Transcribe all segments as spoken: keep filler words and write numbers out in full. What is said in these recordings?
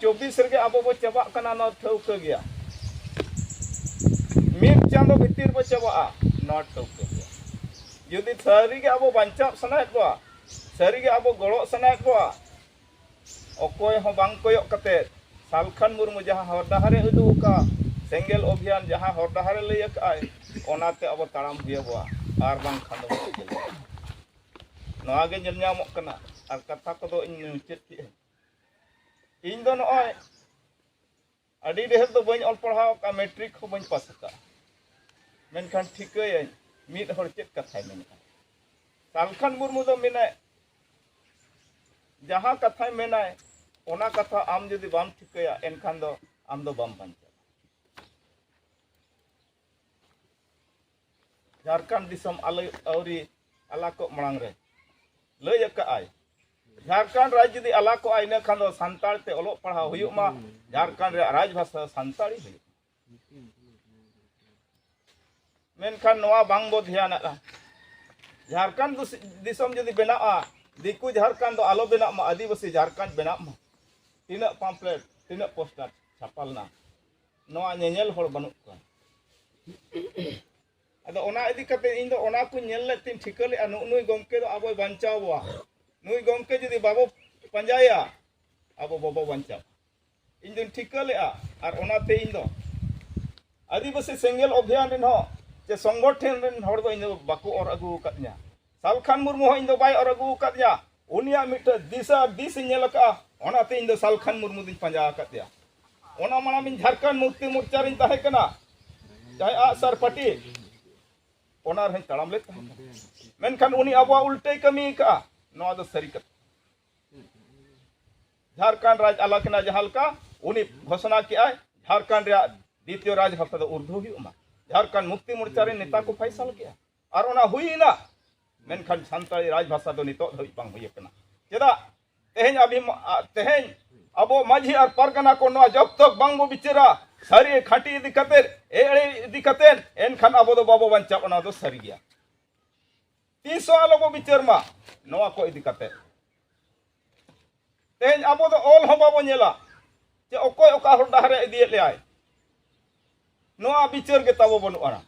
ᱪᱚᱵᱵᱤᱥ ᱨᱮᱜᱮ ᱟᱵᱚ ᱵᱚ ᱪᱟᱵᱟᱜ ᱠᱟᱱᱟ, ᱱᱚᱣᱟ ᱴᱷᱟᱹᱣᱠᱟᱹ ᱜᱮᱭᱟ᱾ ᱢᱤᱫ ᱪᱟᱸᱫᱚ ᱵᱷᱤᱛᱤᱨ ᱵᱚ ᱪᱟᱵᱟᱜᱼᱟ, ᱱᱚᱣᱟ ᱴᱷᱟᱹᱣᱠᱟᱹ ᱜᱮᱭᱟ᱾ ᱡᱩᱫᱤ ᱥᱟᱹᱨᱤᱜᱮ ᱟᱵᱚ ᱵᱟᱧᱪᱟᱣ ᱥᱟᱱᱟᱭᱮᱫ ᱵᱚᱣᱟ, ᱥᱟᱹᱨᱤᱜᱮ ᱟᱵᱚ ᱜᱚᱲᱚᱜ ᱥᱟᱱᱟᱭᱮᱫ ᱵᱚᱣᱟ, ᱚᱠᱚᱭ ᱦᱚᱸ ᱵᱟᱝ ᱠᱚᱭᱚᱜ ᱠᱟᱛᱮ ᱥᱟᱞᱠᱷᱟᱱ ᱢᱩᱨᱢᱩ ᱡᱟᱦᱟᱸ ᱦᱚᱨ ᱰᱟᱦᱟᱨᱮ ᱩᱫᱩᱜ ᱟᱠᱟᱫ, ᱥᱮᱸᱜᱮᱞ ᱚᱵᱷᱤᱭᱟᱱ ᱡᱟᱦᱟᱸ ᱦᱚᱨ ᱰᱟᱦᱟᱨᱮ ᱞᱟᱹᱭ ᱟᱠᱟᱫᱼᱟᱭ, ᱚᱱᱟᱛᱮ ᱟᱵᱚ ᱛᱟᱲᱟᱢ ᱦᱩᱭ ᱟᱵᱚᱣᱟ, ᱟᱨ ᱵᱟᱝᱠᱷᱟᱱ ᱫᱚ ᱵᱟᱵᱚ ᱪᱟᱞᱟᱜᱼᱟ᱾ ᱱᱚᱣᱟ ᱜᱮ ᱧᱮᱞ ᱧᱟᱢᱚᱜ ᱠᱟᱱᱟ᱾ ᱟᱨ ᱠᱟᱛᱷᱟ ᱠᱚᱫᱚ ᱤᱧ ᱢᱩᱪᱟᱹᱫ ᱠᱮᱫᱼᱟᱹᱧ᱾ ᱤᱧ ᱫᱚ ᱱᱚᱜᱼᱚᱭ ᱟᱹᱰᱤ ᱰᱷᱮᱨ ᱫᱚ ᱵᱟᱹᱧ ᱚᱞ ᱯᱟᱲᱦᱟᱣ ᱟᱠᱟᱫᱼᱟ, ᱢᱮᱴᱨᱤᱠ ᱦᱚᱸ ᱵᱟᱹᱧ ᱯᱟᱥ ᱟᱠᱟᱫᱼᱟ, ᱢᱮᱱᱠᱷᱟᱱ ᱴᱷᱤᱠᱟᱹᱭᱟᱹᱧ ᱢᱤᱫ ᱦᱚᱲ ᱪᱮᱫ ᱠᱟᱛᱷᱟᱭ ᱢᱮᱱᱮᱫᱼᱟ᱾ ᱥᱟᱞᱠᱷᱟᱱ ᱢᱩᱨᱢᱩ ᱫᱚ ᱢᱮᱱᱟᱭ, ᱡᱟᱦᱟᱸ ᱠᱟᱛᱷᱟᱭ ᱢᱮᱱᱟᱭ, ᱚᱱᱟ ᱠᱟᱛᱷᱟ ᱟᱢ ᱡᱩᱫᱤ ᱵᱟᱢ ᱴᱷᱤᱠᱟᱹᱭᱟ, ᱮᱱᱠᱷᱟᱱ ᱫᱚ ᱟᱢ ᱫᱚ ᱵᱟᱢ ᱵᱟᱧᱪᱟᱜᱼᱟ᱾ ᱡᱷᱟᱲᱠᱷᱚᱸᱰ ᱫᱤᱥᱚᱢ ᱟᱞᱮ ᱟᱹᱣᱨᱤ ᱟᱞᱟᱜᱚᱜ ᱢᱟᱲᱟᱝ ᱨᱮ ᱞᱟᱹᱭ ᱟᱠᱟᱫᱼᱟᱭ, ᱡᱷᱟᱲᱠᱷᱚᱸᱰ ᱨᱟᱡᱽ ᱡᱩᱫᱤ ᱟᱞᱟᱜᱚᱜᱼᱟ, ᱤᱱᱟᱹ ᱠᱷᱟᱱ ᱫᱚ ᱥᱟᱱᱛᱟᱲ ᱛᱮ ᱚᱞᱚᱜ ᱯᱟᱲᱦᱟᱣ ᱦᱩᱭᱩᱜ ᱢᱟ, ᱡᱷᱟᱲᱠᱷᱚᱸᱰ ᱨᱮᱭᱟᱜ ᱨᱟᱡᱽ ᱵᱷᱟᱥᱟ ᱥᱟᱱᱛᱟᱲᱤ ᱦᱩᱭᱩᱜ ᱢᱟ᱾ ᱢᱮᱱᱠᱷᱟᱱ ᱱᱚᱣᱟ ᱵᱟᱝ ᱵᱚ ᱫᱷᱮᱭᱟᱱᱟᱜᱼᱟ᱾ ᱡᱷᱟᱲᱠᱷᱚᱸᱰ ᱫᱩᱥ-, ᱫᱤᱥᱚᱢ ᱡᱩᱫᱤ ᱵᱮᱱᱟᱜᱼᱟ, ᱫᱤᱠᱩ ᱡᱷᱟᱲᱠᱷᱚᱸᱰ ᱫᱚ ᱟᱞᱚ ᱵᱮᱱᱟᱜ ᱢᱟ, ᱟᱹᱫᱤᱵᱟᱹᱥᱤ ᱡᱷᱟᱲᱠᱷᱚᱸᱰ ᱵᱮᱱᱟᱜ ᱢᱟ᱾ ᱛᱤᱱᱟᱹᱜ ᱯᱟᱢᱯᱞᱮᱴ, ᱛᱤᱱᱟᱹᱜ ᱯᱳᱥᱴᱟᱨ ᱪᱷᱟᱯᱟ ᱞᱮᱱᱟ, ᱱᱚᱣᱟ ᱧᱮᱧᱮᱞ ᱦᱚᱲ ᱵᱟᱹᱱᱩᱜ ᱠᱚᱣᱟ᱾ ᱟᱫᱚ ᱚᱱᱟ ᱤᱫᱤ ᱠᱟᱛᱮ ᱤᱧ ᱫᱚ ᱚᱱᱟ ᱠᱚᱧ ᱧᱮᱞ ᱞᱮᱫ ᱛᱤᱧ ᱴᱷᱤᱠᱟᱹ ᱞᱮᱫᱼᱟ, ᱱᱩᱜ ᱱᱩᱭ ᱜᱚᱢᱠᱮ ᱫᱚ ᱟᱵᱚᱭ ᱵᱟᱧᱪᱟᱣ ᱵᱚᱣᱟ᱾ ᱱᱩᱭ ᱜᱚᱢᱠᱮ ᱡᱩᱫᱤ ᱵᱟᱵᱚ ᱯᱟᱸᱡᱟᱭᱟ, ᱟᱵᱚ ᱵᱟᱵᱚ ᱵᱟᱧᱪᱟᱜᱼᱟ᱾ ᱤᱧ ᱫᱚᱧ ᱴᱷᱤᱠᱟᱹ ᱞᱮᱫᱼᱟ, ᱟᱨ ᱚᱱᱟᱛᱮ ᱤᱧ ᱫᱚ ᱟᱹᱫᱤᱵᱟᱹᱥᱤ ᱥᱮᱸᱜᱮᱞ ᱚᱵᱷᱤᱭᱟᱱ ᱨᱮᱱ ᱦᱚᱸ ᱪᱮ ᱥᱚᱝᱜᱚᱴᱷᱚᱱ ᱨᱮᱱ ᱦᱚᱲ ᱫᱚ ᱤᱧ ᱫᱚ ᱵᱟᱠᱚ ᱚᱨ ᱟᱹᱜᱩ ᱟᱠᱟᱫᱤᱧᱟ᱾ ᱥᱟᱞᱠᱷᱟᱱ ᱢᱩᱨᱢᱩ ᱦᱚᱸ ᱤᱧ ᱫᱚ ᱵᱟᱭ ᱚᱨ ᱟᱹᱜᱩ ᱟᱠᱟᱫᱤᱧᱟ᱾ ᱩᱱᱤᱭᱟᱜ ᱢᱤᱫᱴᱮᱱ ᱫᱤᱥᱟᱹ ᱟᱨ ᱫᱤᱥ ᱤᱧ ᱧᱮᱞ ᱟᱠᱟᱫᱼᱟ, ᱚᱱᱟᱛᱮ ᱤᱧ ᱫᱚ ᱥᱟᱞᱠᱷᱟᱱ ᱢᱩᱨᱢᱩ ᱫᱚᱧ ᱯᱟᱸᱡᱟ ᱟᱠᱟᱫᱮᱭᱟ᱾ ᱚᱱᱟ ᱢᱟᱲᱟᱝ ᱤᱧ ᱡᱷᱟᱲᱠᱷᱚᱸᱰ ᱢᱩᱠᱛᱤ ᱢᱳᱨᱪᱟ ᱨᱤᱧ ᱛᱟᱦᱮᱸ ᱠᱟᱱᱟ, ᱡᱟᱦᱟᱸᱭ ᱟᱜᱼᱥᱟᱨ ᱯᱟᱹᱴᱤ, ᱚᱱᱟ ᱨᱮᱦᱚᱸᱧ ᱛᱟᱲᱟᱢ ᱞᱮᱫ ᱛᱟᱦᱮᱸ ᱠᱟᱱᱟ᱾ ᱢᱮᱱᱠᱷᱟᱱ ᱩᱱᱤ ᱟᱵᱚᱣᱟᱜ ᱩᱞᱴᱟᱹᱭ ᱠᱟᱹᱢᱤ ᱟᱠᱟᱫᱼᱟ᱾ ᱱᱚᱣᱟ ᱫᱚ ᱥᱟᱹᱨᱤ ᱠᱟᱛᱷᱟ᱾ ᱡᱷᱟᱲᱠᱷᱚᱸᱰ ᱨᱟᱡᱽ ᱟᱞᱟᱜᱽ ᱮᱱᱟ ᱡᱟᱦᱟᱸ ᱞᱮᱠᱟ, ᱩᱱᱤ ᱜᱷᱳᱥᱚᱱᱟ ᱠᱮᱜᱼᱟᱭ, ᱡᱷᱟᱲᱠᱷᱚᱸᱰ ᱨᱮᱭᱟᱜ ᱫᱤᱛᱤᱭᱚ ᱨᱟᱡᱽ ᱵᱷᱟᱥᱟ ᱫᱚ ᱩᱨᱫᱩ ᱦᱩᱭᱩᱜ ᱢᱟ᱾ ᱡᱷᱟᱲᱠᱷᱚᱸᱰ ᱢᱩᱠᱛᱤ ᱢᱳᱨᱪᱟ ᱨᱮᱱ ᱱᱮᱛᱟ ᱠᱚ ᱯᱷᱟᱭᱥᱟᱞ ᱠᱮᱜᱼᱟ, ᱟᱨ ᱚᱱᱟ ᱦᱩᱭᱮᱱᱟ᱾ ᱢᱮᱱᱠᱷᱟᱱ ᱥᱟᱱᱛᱟᱲᱤ ᱨᱟᱡᱽ ᱵᱷᱟᱥᱟ ᱫᱚ ᱱᱤᱛᱚᱜ ᱫᱷᱟᱹᱵᱤᱡ ᱵᱟᱝ ᱦᱩᱭ ᱟᱠᱟᱱᱟ᱾ ᱪᱮᱫᱟᱜ? ᱛᱮᱦᱮᱧ ᱟᱵᱤ-, ᱟ, ᱛᱮᱦᱮᱧ ᱟᱵᱚ ᱢᱟᱹᱡᱷᱤ ᱟᱨ ᱯᱟᱨᱜᱟᱱᱟ ᱠᱚ ᱱᱚᱣᱟ ᱡᱚᱵ ᱛᱚᱠ ᱵᱟᱝ ᱵᱚ ᱵᱤᱪᱟᱹᱨᱟ, ᱥᱟᱹᱨᱤ ᱠᱷᱟᱹᱴᱤ ᱤᱫᱤ ᱠᱟᱛᱮ, ᱮᱲᱮ ᱤᱫᱤ ᱠᱟᱛᱮ, ᱮᱱᱠᱷᱟᱱ ᱟᱵᱚ ᱫᱚ ᱵᱟᱵᱚ ᱵᱟᱧᱪᱟᱜᱼᱟ, ᱚᱱᱟ ᱫᱚ ᱥᱟᱹᱨᱤ ᱜᱮᱭᱟ᱾ ᱛᱤᱥ ᱦᱚᱸ ᱟᱞᱚ ᱵᱚ ᱵᱤᱪᱟᱹᱨ ᱢᱟ ᱱᱚᱣᱟ ᱠᱚ ᱤᱫᱤ ᱠᱟᱛᱮ᱾ ᱛᱮᱦᱮᱧ ᱟᱵᱚ ᱫᱚ ᱚᱞ ᱦᱚᱸ ᱵᱟᱵᱚ ᱧᱮᱞᱟ, ᱡᱮ ᱚᱠᱚᱭ ᱚᱠᱟ ᱦᱚᱨ ᱰᱟᱦᱟᱨ ᱮ ᱤᱫᱤᱭᱮᱫ ᱞᱮᱭᱟᱭ, ᱱᱚᱣᱟ ᱵᱤᱪᱟᱹᱨ ᱜᱮ ᱛᱟᱵᱚ ᱵᱟᱹᱱᱩᱜ ᱟᱱᱟ᱾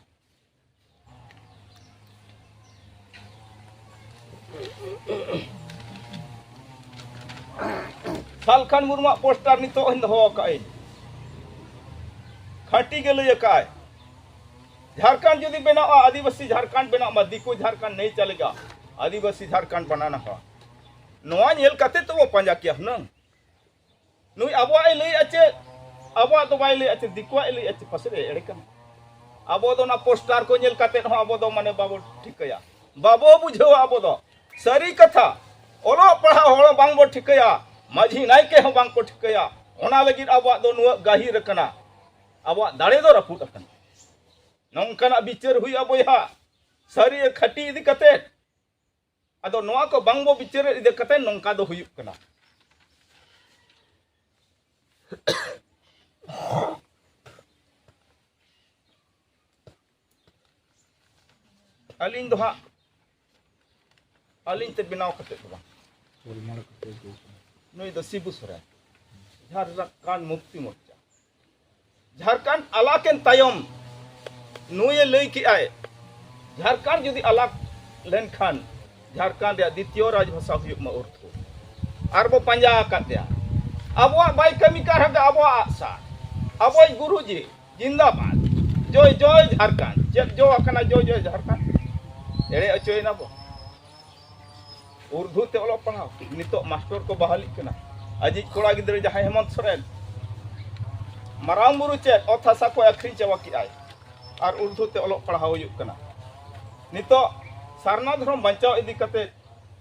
ᱥᱟᱞᱠᱷᱟᱱ ᱢᱩᱨᱢᱩᱣᱟᱜ ᱯᱳᱥᱴᱟᱨ ᱱᱤᱛᱚᱜ ᱦᱚᱧ ᱫᱚᱦᱚ ᱟᱠᱟᱫ ᱟᱹᱧ, ᱠᱷᱟᱹᱴᱤ ᱜᱮ ᱞᱟᱹᱭ ᱟᱠᱟᱫ ᱟᱭ, ᱡᱷᱟᱲᱠᱷᱚᱸᱰ ᱡᱩᱫᱤ ᱵᱮᱱᱟᱜᱼᱟ, ᱟᱹᱫᱤᱵᱟᱹᱥᱤ ᱡᱷᱟᱲᱠᱷᱚᱸᱰ ᱵᱮᱱᱟᱜ ᱢᱟ, ᱫᱤᱠᱩ ᱡᱷᱟᱲᱠᱷᱚᱸᱰ ᱱᱟᱦᱤ ᱪᱟᱞᱮᱜᱟ, ᱟᱹᱫᱤᱵᱟᱹᱥᱤ ᱡᱷᱟᱲᱠᱷᱚᱸᱰ ᱵᱟᱱᱟᱱᱟ ᱦᱚᱸ᱾ ᱱᱚᱣᱟ ᱧᱮᱞ ᱠᱟᱛᱮ ᱛᱚᱵᱚ ᱯᱟᱸᱡᱟ ᱠᱮᱭᱟ ᱦᱩᱱᱟᱹᱝ᱾ ᱱᱩᱭ ᱟᱵᱚᱣᱟᱜ ᱮ ᱞᱟᱹᱭᱮᱫᱼᱟ ᱪᱮᱫ? ᱟᱵᱚᱣᱟᱜ ᱫᱚ ᱵᱟᱭ ᱞᱟᱹᱭᱮᱫᱼᱟ ᱪᱮᱫ? ᱫᱤᱠᱩᱣᱟᱜ ᱮ ᱞᱟᱹᱭᱮᱫᱼᱟ ᱪᱮᱫ? ᱯᱟᱥᱮᱡ ᱮ ᱮᱲᱮ ᱠᱟᱱᱟ᱾ ᱟᱵᱚ ᱫᱚ ᱚᱱᱟ ᱯᱳᱥᱴᱟᱨ ᱠᱚ ᱧᱮᱞ ᱠᱟᱛᱮ ᱦᱚᱸ ᱟᱵᱚ ᱫᱚ ᱢᱟᱱᱮ ᱵᱟᱵᱚ ᱴᱷᱤᱠᱟᱹᱭᱟ, ᱵᱟᱵᱚ ᱵᱩᱡᱷᱟᱹᱣᱟ᱾ ᱟᱵᱚ ᱫᱚ ᱥᱟᱹᱨᱤ ᱠᱟᱛᱷᱟ, ᱚᱞᱚᱜ ᱯᱟᱲᱦᱟᱣ ᱦᱚᱲ ᱵᱟᱝ ᱵᱚ ᱴᱷᱤᱠᱟᱹᱭᱟ, ᱢᱟᱹᱡᱷᱤ ᱱᱟᱭᱠᱮ ᱦᱚᱸ ᱵᱟᱝ ᱠᱚ ᱴᱷᱤᱠᱟᱹᱭᱟ᱾ ᱚᱱᱟ ᱞᱟᱹᱜᱤᱫ ᱟᱵᱚᱣᱟᱜ ᱫᱚ ᱱᱩᱱᱟᱹᱜ ᱜᱟᱹᱦᱤᱨ ᱟᱠᱟᱱᱟ, ᱟᱵᱚᱣᱟᱜ ᱫᱟᱲᱮ ᱫᱚ ᱨᱟᱹᱯᱩᱫ ᱟᱠᱟᱱᱟ᱾ ᱱᱚᱝᱠᱟᱱᱟᱜ ᱵᱤᱪᱟᱹᱨ ᱦᱩᱭᱩᱜᱼᱟ ᱵᱚᱭᱦᱟ, ᱥᱟᱹᱨᱤ ᱟᱨ ᱠᱷᱟᱹᱴᱤ ᱤᱫᱤ ᱠᱟᱛᱮ᱾ ᱟᱫᱚ ᱱᱚᱣᱟ ᱠᱚ ᱵᱟᱝ ᱵᱚ ᱵᱤᱪᱟᱹᱨ ᱤᱫᱤ ᱠᱟᱛᱮ ᱱᱚᱝᱠᱟ ᱫᱚ ᱦᱩᱭᱩᱜ ᱠᱟᱱᱟ᱾ ᱟᱹᱞᱤᱧ ᱫᱚ ᱦᱟᱸᱜ, ᱟᱹᱞᱤᱧ ᱛᱮ ᱵᱮᱱᱟᱣ ᱠᱟᱛᱮ ᱫᱚ ᱵᱟᱝ᱾ ᱱᱩᱭ ᱫᱚ ᱥᱤᱵᱩ ᱥᱚᱨᱮᱱ, ᱡᱷᱟᱨᱠᱷᱚᱸᱰ ᱢᱩᱠᱛᱤ ᱢᱳᱨᱪᱟ᱾ ᱡᱷᱟᱨᱠᱷᱚᱸᱰ ᱟᱞᱟᱜᱽ ᱮᱱ ᱛᱟᱭᱚᱢ ᱱᱩᱭᱮ ᱞᱟᱹᱭ ᱠᱮᱜᱼᱟᱭ, ᱡᱷᱟᱨᱠᱷᱚᱸᱰ ᱡᱩᱫᱤ ᱟᱞᱟᱜᱽ ᱞᱮᱱᱠᱷᱟᱱ ᱡᱷᱟᱨᱠᱷᱚᱸᱰ ᱨᱮᱭᱟᱜ ᱫᱤᱛᱤᱭᱚ ᱨᱟᱡᱽ ᱵᱷᱟᱥᱟ ᱦᱩᱭᱩᱜ ᱢᱟ ᱩᱨᱫᱩ᱾ ᱟᱨ ᱵᱚ ᱯᱟᱸᱡᱟ ᱟᱠᱟᱫ ᱛᱟᱭᱟ᱾ ᱟᱵᱚᱣᱟᱜ ᱵᱟᱭ ᱠᱟᱹᱢᱤ ᱠᱟᱱ ᱨᱮᱦᱚᱸ ᱟᱵᱚᱣᱟᱜ ᱟᱜᱼᱥᱟᱨ, ᱟᱵᱚᱭᱤᱡ ᱜᱩᱨᱩᱡᱤ, ᱡᱤᱱᱫᱟᱵᱟᱫ᱾ ᱡᱚᱭ ᱡᱚᱭ ᱡᱷᱟᱨᱠᱷᱚᱸᱰ᱾ ᱪᱮᱫ ᱡᱚ ᱟᱠᱟᱱᱟ ᱡᱚᱭ ᱡᱚᱭ ᱡᱷᱟᱨᱠᱷᱚᱸᱰ? ᱮᱲᱮ ᱦᱚᱪᱚᱭᱮᱱᱟ ᱵᱚ᱾ ᱩᱨᱫᱩ ᱛᱮ ᱚᱞᱚᱜ ᱯᱟᱲᱦᱟᱣ, ᱱᱤᱛᱚᱜ ᱢᱟᱥᱴᱚᱨ ᱠᱚ ᱵᱟᱦᱟᱞᱤᱜ ᱠᱟᱱᱟ᱾ ᱟᱡᱤᱡ ᱠᱚᱲᱟ ᱜᱤᱫᱽᱨᱟᱹ ᱡᱟᱦᱟᱸᱭ ᱦᱮᱢᱚᱱᱛ ᱥᱚᱨᱮᱱ, ᱢᱟᱨᱟᱝ ᱵᱩᱨᱩ ᱪᱮᱫ ᱚᱛ ᱦᱟᱥᱟ ᱠᱚ ᱟᱹᱠᱷᱨᱤᱧ ᱪᱟᱵᱟ ᱠᱮᱜᱼᱟᱭ, ᱟᱨ ᱩᱨᱫᱩ ᱛᱮ ᱚᱞᱚᱜ ᱯᱟᱲᱦᱟᱣ ᱦᱩᱭᱩᱜ ᱠᱟᱱᱟ᱾ ᱱᱤᱛᱚᱜ ᱥᱟᱨᱱᱟ ᱫᱷᱚᱨᱚᱢ ᱵᱟᱧᱪᱟᱣ ᱤᱫᱤ ᱠᱟᱛᱮ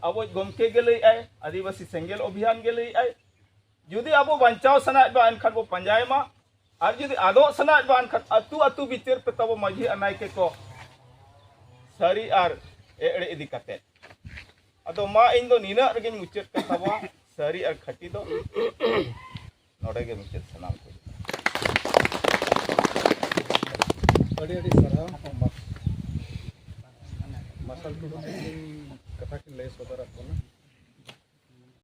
ᱟᱵᱚᱭᱤᱡ ᱜᱚᱢᱠᱮ ᱜᱮ ᱞᱟᱹᱭᱮᱫᱼᱟᱭ, ᱟᱹᱫᱤᱵᱟᱹᱥᱤ ᱥᱮᱸᱜᱮᱞ ᱚᱵᱷᱤᱭᱟᱱ ᱜᱮ ᱞᱟᱹᱭᱮᱫᱼᱟᱭ᱾ ᱡᱩᱫᱤ ᱟᱵᱚ ᱵᱟᱧᱪᱟᱣ ᱥᱟᱱᱟᱭᱮᱫ ᱵᱚᱱᱟ, ᱮᱱᱠᱷᱟᱱ ᱵᱚ ᱯᱟᱸᱡᱟᱭ ᱢᱟ᱾ ᱟᱨ ᱡᱩᱫᱤ ᱟᱫᱚᱜ ᱥᱟᱱᱟᱭᱮᱫ ᱵᱚᱱᱟ, ᱮᱱᱠᱷᱟᱱ ᱟᱹᱛᱩ ᱟᱹᱛᱩ ᱵᱤᱪᱟᱹᱨ ᱯᱮ ᱛᱟᱵᱚ ᱢᱟᱹᱡᱷᱤ ᱟᱨ ᱱᱟᱭᱠᱮ ᱠᱚ, ᱥᱟᱹᱨᱤ ᱟᱨ ᱮᱲᱮ ᱤᱫᱤ ᱠᱟᱛᱮ᱾ ᱟᱫᱚ ᱢᱟ, ᱤᱧ ᱫᱚ ᱱᱤᱱᱟᱹᱜ ᱨᱮᱜᱮᱧ ᱢᱩᱪᱟᱹᱫ ᱠᱟᱛᱷᱟᱣᱟ᱾ ᱥᱟᱹᱨᱤ ᱟᱨ ᱠᱷᱟᱹᱴᱤ ᱫᱚ ᱱᱚᱰᱮ ᱜᱮ ᱢᱩᱪᱟᱹᱫ ᱥᱟᱱᱟᱢ ᱠᱚ᱾ ᱟᱹᱰᱤ ᱟᱹᱰᱤ ᱥᱟᱨᱦᱟᱣ ᱢᱟᱨᱥᱟᱞ ᱴᱩᱰᱩ ᱛᱤᱠᱤᱱ ᱠᱟᱛᱷᱟ ᱠᱤᱱ ᱞᱟᱹᱭ ᱥᱚᱫᱚᱨᱟᱫ ᱵᱚᱱᱟ᱾